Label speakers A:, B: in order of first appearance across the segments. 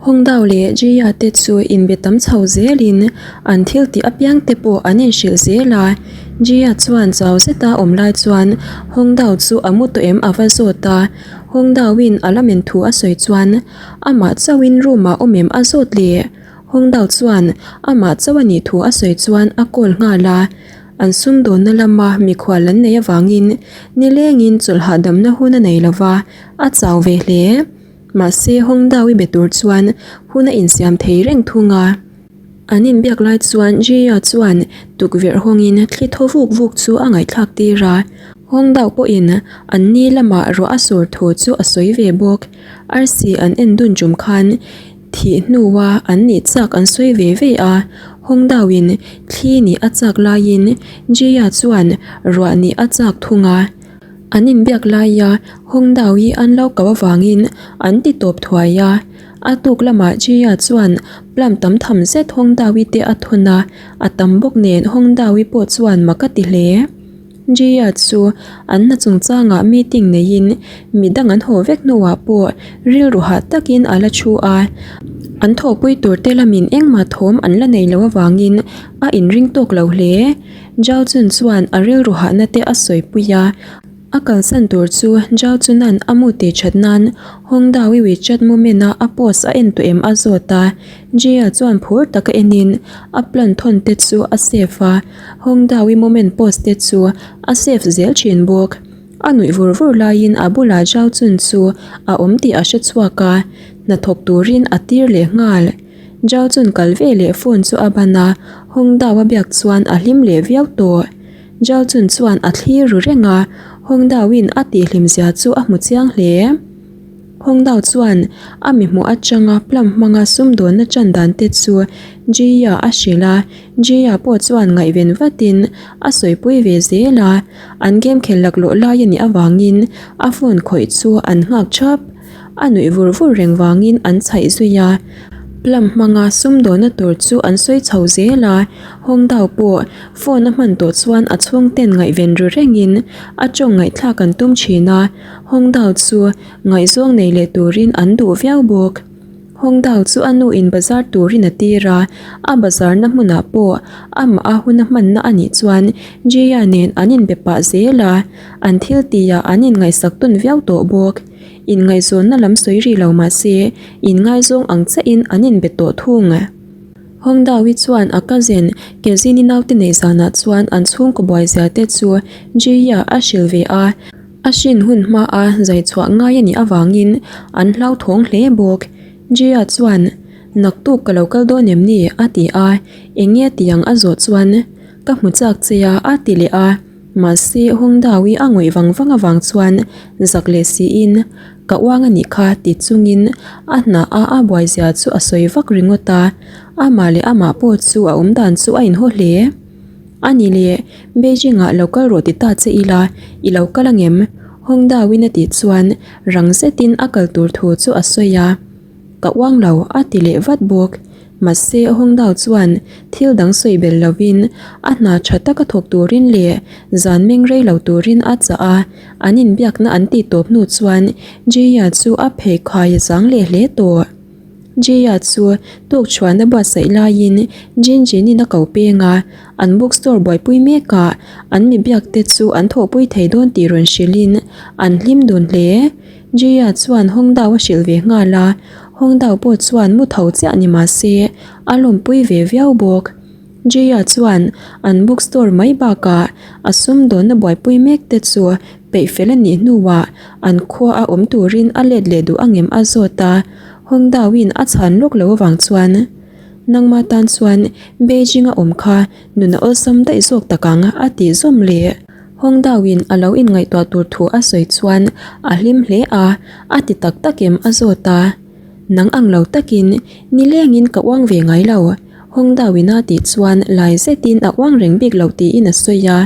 A: Hongdao leh Jia te chu inbe tam chho zelin an thil tih apiang te pawh an inhrilh zel a. Jia chuan chau zeta awm lai chuan Hongdao chu a mu tawh em a va zawt a. Hongdao-in a la men thu a sawi chuan amah chauhin room-ah awm em a zawt leh. Hongdao chuan amah chauh a nih thu a sawi chuan a call nghal a. An sumdawnna lama mikhual an neih avangin nilengin chawlh hahdamna hun a nei lova, a chau ve hle. Mahse Hongdao i be tur chuan hun a insiam thei reng thung a. An inbiak lai chuan Jia chuan tukverh hawngin thli thaw vuk vuk chu a ngaihthlak tir a. Hongdao pawhin an ni lamah ruah a sur thu chu a sawi ve bawk. Arsi an en dun tum khan Thih hnua an nih chak an sawi ve ve a, Hongdao-in thli nih a chak laiin Jia chuan ruah nih a chak thung a. An inbiak laia Hongdao-i an lo kau avangin an ti tawp thuai a. A tuk lamah Jia chuan plum tam tham zet Hongdao-i te a thawn a, a tam bawk nen Hongdao-i pawh chuan mak a ti hle. Jia chu an hna chungchangah meeting neiin mi dang an haw vek hnuah pawh rilru hah takin a la thu a. An thawhpui tur te lamin engmah thawm an la nei lo avangin a inring tawk lo hle. Zhao Jun chuan a rilru hahna te a sawipui a. A kalsan tur chu Zhao Chunan a mu tih that nan Hongdao-i WeChat moment-a a post a en tawh em a zawt a. Jia chuan phur taka enin a plan thawn te chu a save a. Hongdao-i moment post te chu a save zel thin bawk. A nuih vur vur laiin a bulah Zhao Chun chu a awm tih a hre chhuak a, hnathawk turin a tir leh nghal. Zhao Chun kal ve leh phone chu a ban a, Hongdao a biak chuan a hlim leh viau tawh. Zhao Chun chuan a thlir ru reng a, Hongdao-in a tihhlim zia chu a hmu chiang hle. Hongdao chuan a mi hmuh atanga plum hmanga sumdawnna tan dan te chu Jia a hrilh a, Jia pawh chuan ngaihven vatin a sawipui ve zel a, an game khel laklawh lai a nih avangin a phone khawih chu an nghak thap. A nuih vur vur reng vangin an chhaih zui a, plum hmanga sumdawnna tur chu an sawi chho zel a, Hongdao pawh phone a hman tawh chuan a chhungten ngaihven ru rengin a tawng ngaihthlak an tum thin a, Hongdao chu ngaihzawng nei leh turin an duh viau bawk. Hongdao chu a nu in bazar turin a tir a, a bazarna hmunah pawh amah a huna hmanna a nih chuan Jia nen an inbe pah zel a, an thil tihah an inngaihsak tawn viau tawh bawk. Inngaihzawnna lam sawi rih lo mah se, inngaizawng ang chiahin an inbe tawh thung. Hongdao-i chuan a cousin Kezini naute neih zanah chuan an chhungkaw buaizia te chu Jia a hrilh ve a. A hrin hun hmaa zai chhuah ngai a nih avangin an hlauthawng hle bawk. Jia chuan, Naktuk ka lo kal dawn em ni? a ti a, eng nge tiang a zawh chuan, Ka hmu chak che a, a ti leh a. Mahse, Hongdao-i a ngawih vang vang avang chuan zak leh siin, Ka uang a nih kha ti chungin a hna a a buai zia chu a sawi vak ringawt a. Amah leh amah pawh chu a awmdan chu a inhaw hle. A ni le, Beijing ah lo kal rawh ti ta che ila, i lo kal angem? Hongdao-in a tih chuan rang zetin a kal tur thu chu a sawi a. Ka uang lo, a ti leh vat bawk. Mahse, Hongdao chuan thil dang sawi bel lovin a hna tha taka thawk turin leh zan meng rei lo turin a chah a. An inbiakna an tih tawp hnu chuan Jia chu a pheikhai a zang leh hle tawh. Jia chu tuk chhuan a buatsaih laiin Jin Jin-in a ko peng a, an bookstore buaipui mekah an mi biak te chu an thawhpui thei dawn tih rawn hrilhin an hlim dun hle. Jia chuan Hongdao a hrilh ve nghal a, Hongdao pawh chuan mu tho chiah ni mah se a lawmpui ve viau bawk. Jia chuan an bookstore mai bakah a sumdawnna buaipui mek te chu peih fel a nih hnuah an khua a awm turin a let leh duh angem a zawt a, Hongdao-in a chhan lawk lo avang chuan nangma tan chuan Beijing a awm kha nun a awlsam daih zawk tak ang a tih zawm leh. Hongdao-in a lo inngaihtuah tur thu a sawi chuan a hlim hle a, a ti tak tak em a zawt a. Nang ang lo takin nilengin ka uang ve ngai lo, Hongdao-in a tih chuan lai zetin a uang reng bik lo tiin a sawi a.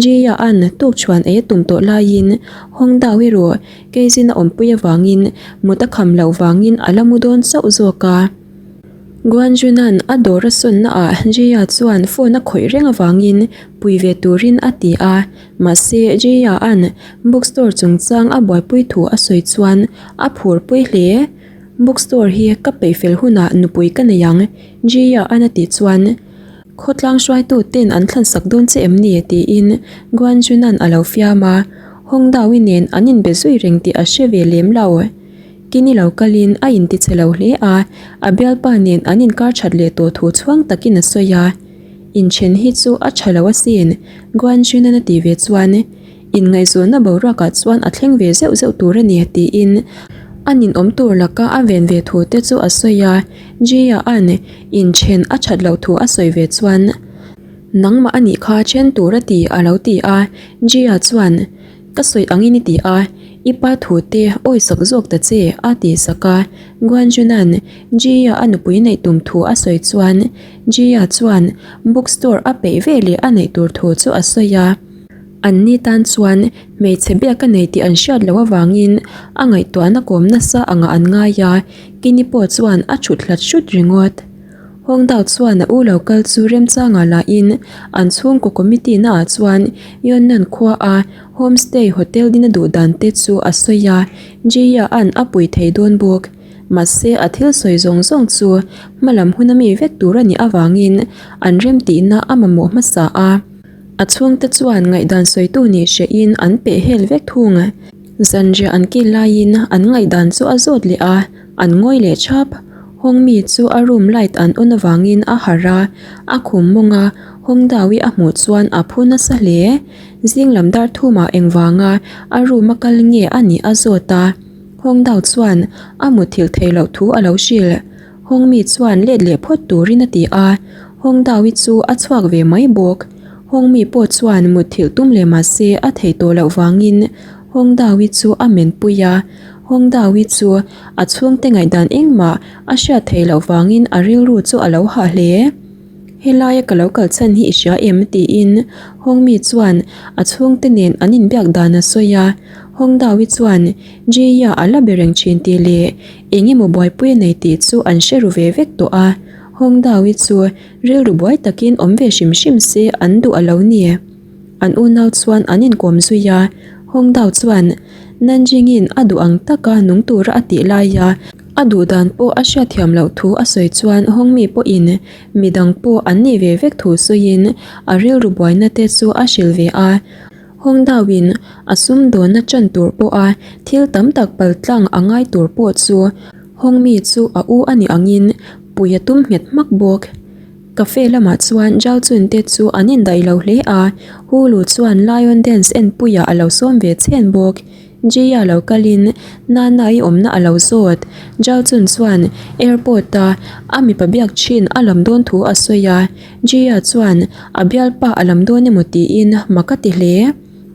A: Jia an tuk chhuan ei a tum tawh laiin Hongdao erawh Keizin a awmpui avangin mut a kham loh vangin a la mu dawn chauh zawk a. Guanjunan a dawr a sawnna ah Jia chuan phone a khawih reng avangin pui ve turin a ti a, mahse Jia an bookstore chungchang a buaipui thu a sawi chuan a phurpui hle. Bookstore hi ka peih fel hunah nupui ka nei ang, Jia an a tih chuan khawtlang hruaitu ten an thlansak dawn che em ni? tiin Guanjunan a lo fiam a, Hongdawi nen an inbe zui reng tih a hre ve lem lo. Kini lo kalin a intichhe lo hle a, a bialpa nen an inkar that leh tawh thu chhuang takin a sawi a. Inthen hi chu a tha lo asin, Guanjunan a tih ve chuan Inngaihzawnna boruakah chuan a thleng ve zeuh zeuh tur a ni tiin a ninawm tur laka a ven ve thu te chu a sawi a, Jia-a'n inthen a that loh thu a sawi ve chuan Nangmah a nih kha then tur a ti a lo ti a, Jia chuan Ka sawi angin i ti a, i pa thu te awisak zawk ta che a ti sak a, Guanjuna'n Jia a nupui neih tum thu a sawi chuan Jia chuan bookstore a peih ve leh a neih tur thu chu a sawi a. An ni tan chuan hmeichhe biak a nei tih an hriat loh avangin a ngaihtuahna kawm nasa angah an ngai a, Kini pawh chuan a thut hlat hrut ringawt. Hawngdao chuan a u lo kal chu remchangah lahin an chhungkaw committee naah chuan Yunnan khua a homestay hotel dina duh dan te chu a sawi a, Jia an a pui thei dawn bawk. Mahse a thil sawi zawng zawng chu hmalam huna mi vek tur a nih avangin an remtihna a mamawh hmasa a. A chhungte chuan ngaihdan sawitu nih hrehin an peh hel vek thung. Zanriah an kil laiin an ngaihdan chu a zawt leh a, an ngawi leh thap. Hawngmi chu a room light an on avangin a harh a, a khum mawng a, Hawngdawi a hmuh chuan a phu nasa hle. Zing lam dar thumah engvanga a room a kal nge a nih a zawt a, Hawngdao chuan a mutthilh theih loh thu a lo hrilh. Hawngmi chuan let leh phawt turin a ti a, Hawngdawi chu a chhuak ve mai bawk. Hawngmi pawh chuan mutthilh tum leh mah se a thei tawh loh vangin Hawngdawi chu a menpui a, Hawngdawi chu a chhungte ngaihdan engmah a hriat theih loh vangin a rilru chu a lo hah hle. Helaia ka lo kal chhan hi i hria em? tiin Hawngmi chuan a chhungte nen an inbiak dan a sawi a, Hawngdawi chuan Jia a la be reng thin tih leh eng emaw buaipui a nei tih chu an hre ru ve vek tawh a, Hawngdawi chu rilru buai takin awm ve hrim hrim se an duh a lo ni. An unau chuan an inkawm zui a, Hawngdao chuan Nanjingin a duh ang taka nung tura a tih laia a duh dan pawh a hriatthiam loh thu a sawi chuan Hawngmi pawhin midang pawh an nih ve vek thu sawiin a rilru buaina te chu a hrilh ve a. Hawngdauin a sumdawnna chan tur pawha thil tam tak paltlang a ngai tur pawh chu Hawngmi chu a u a nih angin pui a tum nghet hmak bawk. Cafe lamah chuan Zhao Chun te chu an indaih lo hle a, Hu Lu chuan Lion Dance enpuiah a lo sawm ve chhen bawk. Jia lo kalin Nana-i awmna a lo zawt. Zhao Chun chuan airport-a a mipa biak thin a lam dawn thu a sawi a, Jia chuan a bialpa a lam dawn emaw tiin mak a ti hle.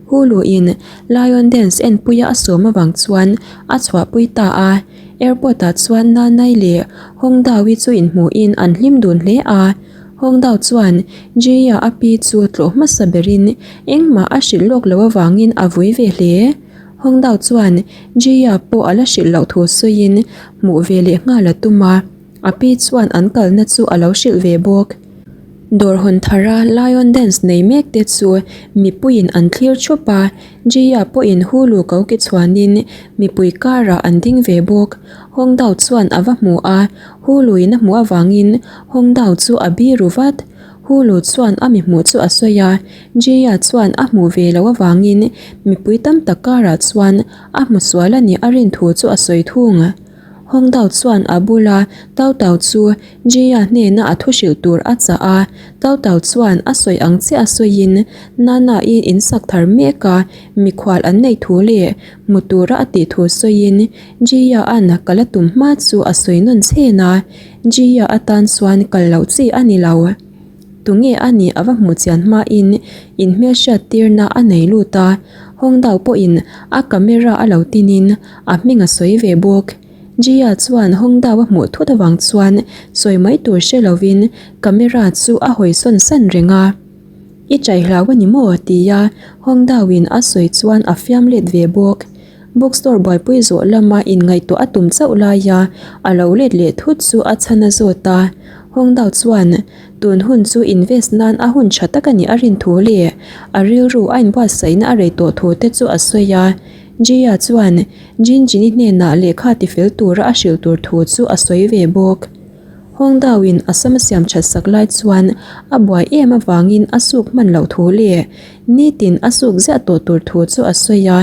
A: Hu Lu-in Lion Dance enpuia a sawm avang chuan a chhuahpui ta a. Airport-ah chuan Nanai leh Hongdao-i chu inhmuhin an hlim dun hle a. Hongdao chuan Jia a pi chu tlawh hmasa berin engmah a hrilh lawk loh avangin a vui ve hle. Hongdao chuan Jia pawh a la hrilh loh thu sawiin hmuh ve leh nghal a tum a, a pi chuan an kalna chu a lo hrilh ve bawk. Dawr hawn thara Lion Dance nei mek te chu mipuiin an thlir thup a, Jia pawhin Hulu ko ke chhuanin mipui karah an ding ve bawk. Hongdao chuan a va hmu a, Hulu-in a hmuh avangin Hongdao chu a biru vat. Hulu chuan a mi hmuh chu a sawi a, Jia chuan a hmuh ve loh avangin mipui tam tak karah chuan a hmu sual a nih a rin thu chu a sawi thung. Hongdao chuan a bula Tao Tao chu Jia hnena a thu hrilh tur a chah a, Tao Tao chuan a sawi ang chiah a sawiin Nana-i in sak thar mek a, mikhual an neih thu leh hmu tura a tih thu sawiin Jia-a'n kal a tum hma chu a sawi nawn chhen a, Jia atan chuan kal loh chi a ni lo. Tunge a nih a va hmuh chian hmain inhmelhriat tirna a nei lut a, Hongdao pawhin a camera a lo tinin a hming a sawi ve bawk. Jia chuan Hongdao a hmuh thut avang chuan sawi mai tur hre lovin camera chu a hawi sawn san reng a. I chai hlau a ni maw? tia Hongdao-in a sawi chuan a fiam let ve bawk. Bookstore buaipui zawh lama inngaihtuah a tum chauh laia a lo let leh thut chu a chhan a zawt a. Hongdao chuan tun hun chu invest nan a hun tha tak a nih a rin thu leh a rilru a inbuatsaihna a rei tawh thu te chu a sawi a. Jia chuan Jinjin-i hnenah lehkha tifel tura a hrilh tur thu chu a sawi ve bawk. Hawngdauin a sam a siam that sak lai chuan a buai em avangin a suk hman loh thu leh nitin a suk ziah tawh tur thu chu a sawi a.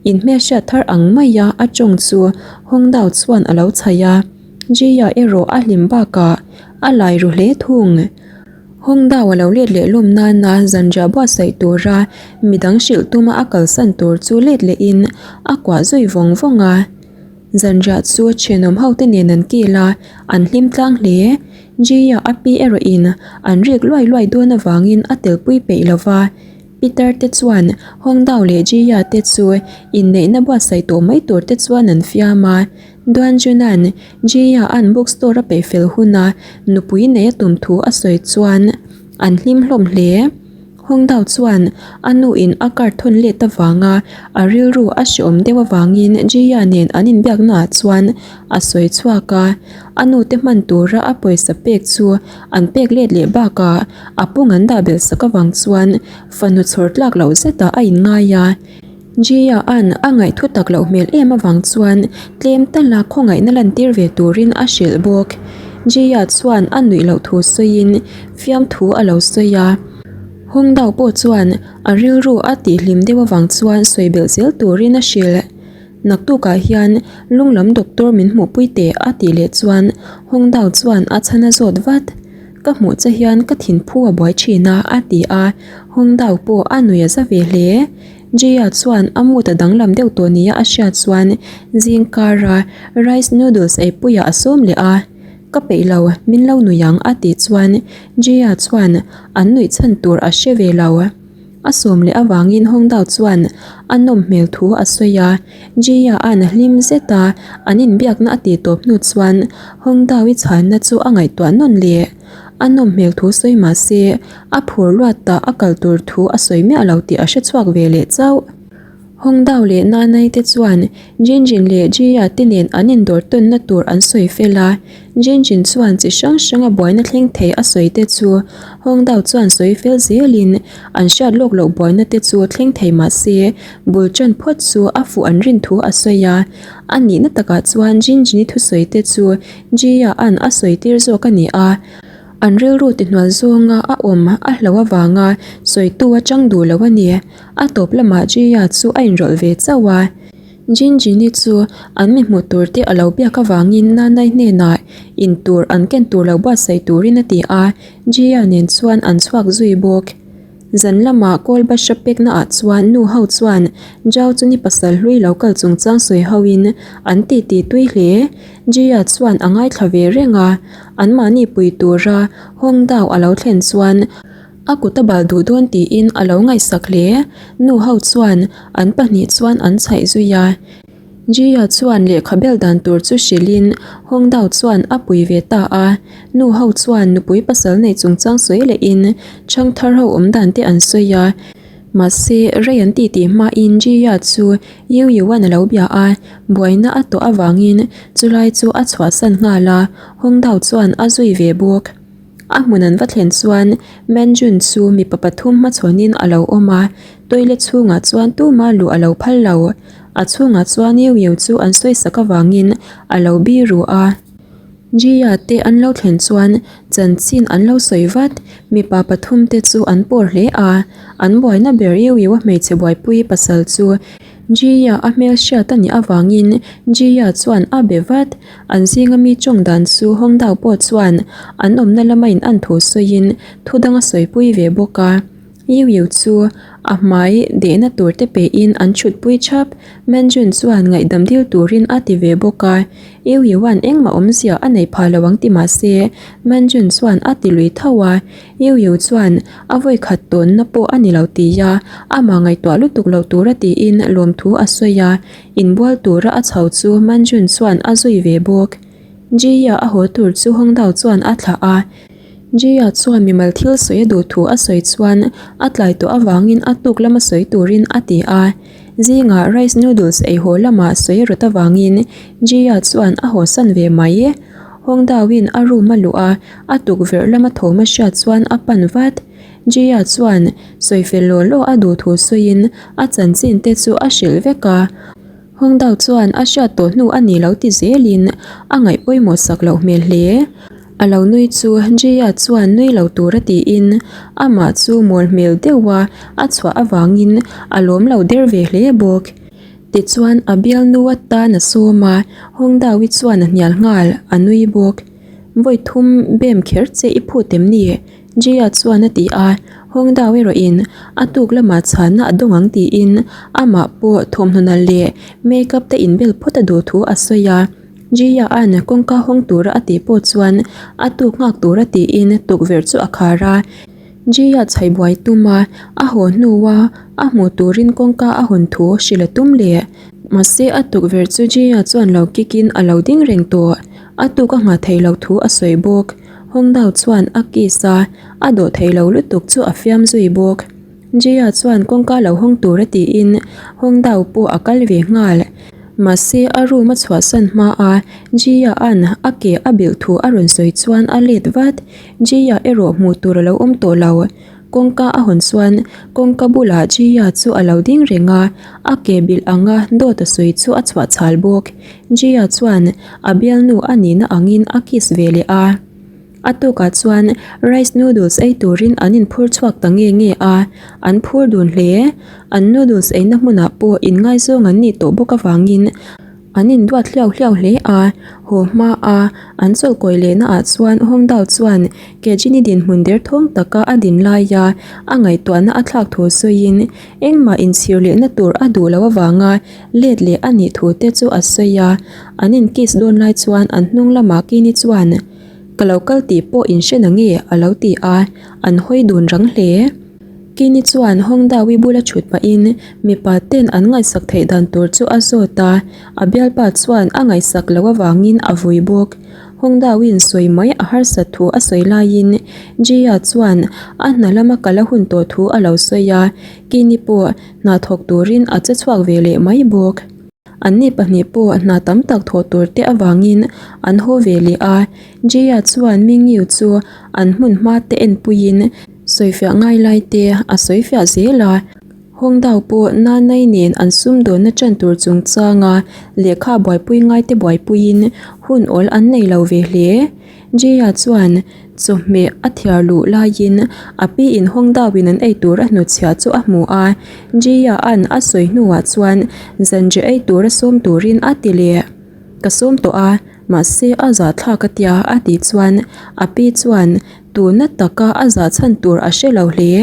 A: Inhmelhriat thar ang maia a tawng chu Hawngdau chuan a lo chhaih a. Jia erawh a hlim bakah a lai ru hle thung. Hawngdau a lo let leh lawm nana zanriah buatsaih tura midang hrilh tuma a kalsan tur chu let lehin a kuah zui vawng vawng a. Zanriah chu thenawm hote nen an kil a, an hlim tlang hle. Jia a pi erawhin an rik luai luai dawn avangin a telpui peih lo va. Peter te chuan Hawngdau leh Jia te chu inneihna buatsaih tawh mai tur te chuan an fiam a. Duanjuna'n Jia an book store a peih fel huna nupui nei a tum thu a sawi chuan an hlim hlawm hle. Hawngdau chuan a nuin a card thawn let avanga a rilru a hreawm deuh avangin Jia nen an inbiaknaah chuan a sawi chhuak a. A nute hman tura a pawisa pek chu an pek let leh bakah a pung an dah belh sak avang chuan fanu chhawr tlak loh zetah a inngai a. Jia-a'n a ngaih thu tak loh hmel em avang chuan tlem tala khawngaihna lantir ve turin a hrilh bawk. Jia chuan a nuih loh thu sawiin fiamthu a lo sawi a. Hawngdao pawh chuan a rilru a tihhlim deuh avang chuan sawi belh zel turin a hrilh. Naktukah hian lunglam doctor min hmuhpui teh a tih leh chuan Hawngdao chuan a chhan a zawt vat. Ka hmuh che hian ka thinphu a buai thin a a ti a. Hawngdao pawh a nuih a za ve hle. Jia chuan a mood a danglam deuh tawh nia a hriat chuan zing kara rice noodles eipuiah a sawm leh a, Ka peih lo, min lo nui ang a tih chuan Jia chuan an nuih chhan tur a hre ve lo. A sawm leh avangin Hawngdao chuan a nawm hmel thu a sawi a, Jia a'n hlim zet a an inbiakna a tih tawp hnu chuan Hawngdao i chhanna chu a ngaihtuah nawn leh. A nawm hmel thu sawi mah se, a phur luat tah a kal tur thu a sawi miah lo tih a hre chhuak ve leh chauh. Hawngdao leh Nanai te chuan Jinjin leh Jia te nen an indawr tawnna tur an sawi fel a, Jinjin chuan chi hrang hranga buaina thleng thei a sawi te chu Hawngdao chuan sawi fel zelin an hriat lawk loh buaina te chu thleng thei mah se bul tan phawt chu a fuh an rin thu a sawi a. A nihna takah chuan Jinjin-i thusawi te chu Jia-a'n a sawi tir zawk a ni a, an rilru tihnual zawnga a awm a hlo avanga sawitu a chang duh lo a ni. A tawp lamah Jia chu a inrawlh ve chauh a. Jinjini chu an mi hmuh tur te a lo biak avangin Nanai hnenah in tur an ken tur lo buatsaih turin a ti a, Jia nen chuan an chhuak zui bawk. Zan lamah kawl bahra pekna ah chuan nu ho chuan Zhao chu ni pasal hlui lo kal chungchang sawi ho in an ti ti tui hle. Jia chuan a ngaithla ve reng a, an mahni pui tura Hawng Dao a lo thlen chuan a kut a bal duh dawn tiin a lo ngaihsak hle. Nu ho chuan an pahnih chuan an chhaih zui a. Jia chuan lehkha bel dan tur chu hrilhin Hawng Dao chuan a pui ve ta a. Nu ho chuan nupui pasal nei chungchang sawi lehin Chhangthar ho awm dan te an sawi a. Mahse, rei an titi hmain Jia chu Yu Yuan a lo bia a, buaina a tawh avangin chulai chu a chhuahsan nghal a, Hawng Dao chuan a zui ve bawk. A hmun an va thlen chuan Manjun chu mipa pathum hmachhawnin a lo awm a, toilet chhungah chuan tuma luh a lo phal lo. A chhungah chuan Yu Yu chu an sawisak avangin a lo biru a. Jia te an lo thlen chuan chanchin an lo sawi vat. Mipa pathum te chu an pawr hle a, an buaina ber Yu Yu a hmeichhe buaipui pasal chu Jia a hmelhriat a nih avangin Jia chuan a be vat. An zinga mi tawng dan chu Hawngdao pawh chuan an awmna lama in an thu sawiin thu dang a sawipui ve bawk a. Yu Yu chu a hmai dehna tur te pehin an chhutpui thap. Manjun chuan ngaihdam dil turin a ti ve bawk a. Yu Yuan engmah awmzia a nei phah lo ang ti mah se Manjun chuan a ti lui tho a. Yu Yu chuan a vawikhat tawnna pawh a ni lo tia amah ngaihtuah lutuk lo tura tiin lawmthu a sawi a. Inbual tura a chho chu Manjun chuan a zui ve bawk. Jia a haw tur chu Hawngdao chuan a thlah a. Jia chuan mimal thil sawi a duh thu a sawi chuan a tlai tawh avangin a tuk lama sawi turin a ti a. Zingah rice noodles ei haw lamah sawi rawt avangin Jia chuan a haw san ve mai. Hawngdauin a room a luh a, a tukverh lama thawm a hriat chuan a pan vat. Jia chuan sawifel law law a duh thu sawiin a chanchin te chu a hrilh vek a. Hawngdau chuan a hriat tawh hnu a ni lo ti zelin a ngaih pawimawh sak loh hmel hle. A lo nui chu Jia chuan nui lo tura tiin amah chu mawl hmel deuha a chhuah avangin a lawm lo der ve hle bawk. Tichuan a bialnu atan a sawm a, Hawngdaui chuan a hnial nghal, a nui bawk. Vawi thum bem kher che i phut em ni? Jia chuan a ti a, Hawngdau erawhin a tuk lamah chhanna a dawng ang tiin amah pawh thawmhnaw nalh leh makeup te inbel phawt a duh thu a sawi a. Jia an kawngka hawng tura a tih pawh chuan a tuk nghak tura tiin tukverh chu a khar a. Jia chhaih buai tum a, a haw hnua a hmuh turin kawngka a hawn thu hrilh a tum leh. Mahse a tukverh chu Jia chuan lo kick in a lo ding reng tawh. A tuk a nghah theih loh thu a sawi bawk. Hawngdau chuan a kiss a, a dawh thei lo lutuk chu a fiam zui bawk. Jia chuan kawngka lo hawng tura tiin Hawngdau pawh a kal ve nghal. Mahse a room a chhuahsan hma a, Jia an a ke a bilh thu a rawn sawi chuan a let vat. Jia erawh hmuh tur a lo awm tawh lo. Kawngka a hawn chuan kawngka bulah Jia chu a lo ding reng a, a ke bilh anga dawt a sawi chu a chhuah chhal bawk. Jia chuan a bialnu a nihna angin a kiss ve leh a. A tukah chuan rice noodles ei turin an inphur chhuak ta nge nge a, an phur dun hle. An noodles eina hmunah pawh inngaizawng an nih tawh bawk avangin An induat hliau hliau hle a, haw hma a an chawlhkawi lehna ah chuan Hawngdao chuan Kejini dinhmun derthawng taka a din laia a ngaihtuahna a thlak thu sawiin engmah inchhir lehna tur a duh loh avanga let leh a nih thu te chu a sawi a, an in kiss dawn lai chuan an hnung lamah Kini chuan Ka lo kal tih pawh in hre nange a lo ti a, an hawi dun rang hle. Kini chuan Hawngdawi bula thut pahin mipa ten an ngaihsak theih dan tur chu a zawt a, a bialpa chuan a ngaihsak loh avangin a vui bawk. Hawngdawiin sawi mai a harsat thu a sawi laiin Jia chuan a hna lama kal a hun tawh thu a lo sawi a, Kini pawh hna thawk turin a che chhuak ve leh mai bawk. Anni pahnih pawh hna tam tak thawh tur te avangin an haw ve leh a, Jia chuan Mingyu chu an hmun hma te enpuiin sawifiah ngai lai te a sawifiah zel a, Hawngdao pawh Nanai nen an sumdawnna ṭan tur chungchanga lehkha buaipui ngai te buaipuiin hun awl an nei lo ve hle. Jia chuan chawhmeh a thiar luh laiin a pi in Hawngdao in an ei tur a hnutchhiah chu a hmu a, Jia an a sawi hnuah chuan zanriah ei tura sawm turin a ti leh. Ka sawm tawh a, mahse a zahthlak a tia a tih chuan a pi chuan tuna taka a zah chhan tur a hre lo hle.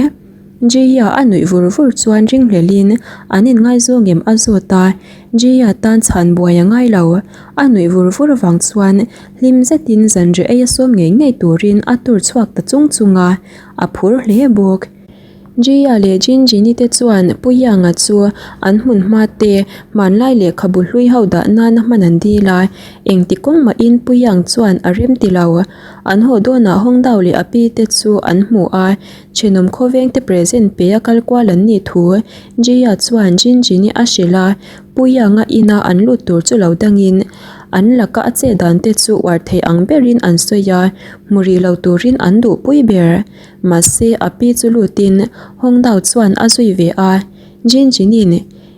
A: Jia a nuih vur vur chuan ringhlelin an inngaizawng em a zawt a, Jia tan chhan buai a ngai lo. A nuih vur vur avang chuan hlim zetin zanriah ei a sawm ngei ngei turin a tur chhuak ta chung chung a, a phur hle bawk. Jia leh Jinjini te chuan Pu Yanga chu an hmun hma te hmanlai lehkhabu hlui ho dah nana hman an dil a, engti kawng mahin Pu Yang chuan a rem ti lo. An haw dawnah Hawngdao leh a pi te chu an hmu a, thenawm khawveng te present pe a kal kual an nih thu Jia chuan Jinjini a hrilh a, Pu Yanga ina an lut tur chu lo dangin an laka a chet dan te chu uar thei ang berin an sawi a, hmu rih lo turin an duhpui ber. Mahse, a pi chu lutin Hawngdao chuan a zui ve a, Jinjinin,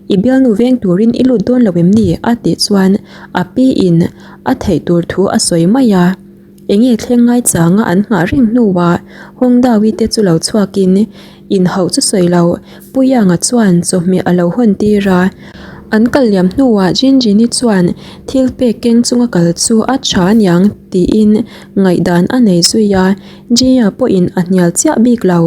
A: I bialnu veng turin i lut dawn lo em ni? a tih chuan a pi in a theih tur thu a sawi mai a. Enge thleng ngai changa an nghah reng hnuah Hawngdaovi te chu lo chhuakin inhauh chu sawi lo, Pu Yanga chuan chawhmeh a lo hawn tir a. An kal liam hnuah Jinjini chuan thil pek keng chunga kal chu a tha aniang tiin ngaihdan a nei zui a, Jia pawhin a hnial chiah bik lo.